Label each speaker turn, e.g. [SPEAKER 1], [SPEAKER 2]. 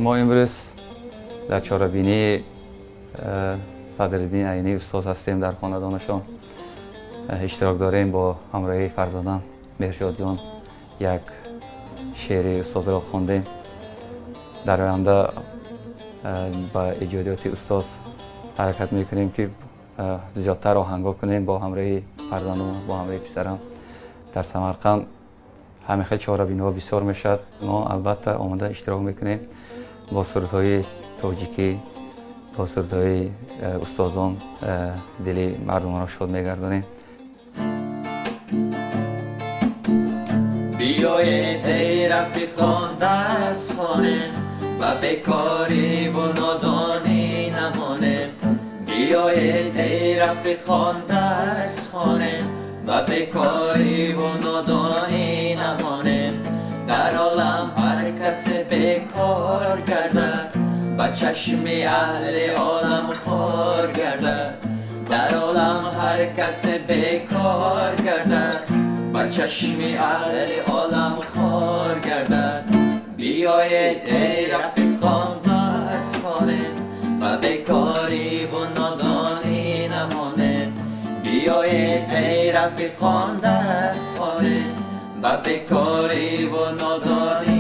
[SPEAKER 1] Мо имрӯз дар чорабинии Садриддин Айнӣ устод ҳастем, дар хонадонашон иштирок дорем. Бо ҳамроҳии фарзандам Меҳршодҷон як шеъри устодро хондем. Дар оянда ба эҷодиёти устод ҳаракат мекунем, ки зиёдтар оҳангҳо кунем бо ҳамроҳии фарзандам, бо ҳамроҳии писарам. Дар Самарқанд ҳамин хел чорабиниҳо бисёр мешавад. Мо албатта омода иштирок мекунем бо сурудҳои тоҷикӣ, бо сурудҳои устозон дили мардумро шод мегардонем.
[SPEAKER 2] Биёед эй рафиқон, дарс хонем ва бекорӣ ва нодонӣ намонем. Биёед эй рафиқон, дарс хонем ва бекорӣ ва нодонӣ намонем. Дар олам ҳар кас бекор гардад, ба чашми аҳли олам хор гардад. Дар олам ҳар кас бекор гардад, ба чашми аҳли олам хор гардад. Биёед эй рафиқон, дарс хонем ва бекорӣ ва нодонӣ намонем. Биёед эй рафиқон, дарс хонем ва бекорӣ ва нодонӣ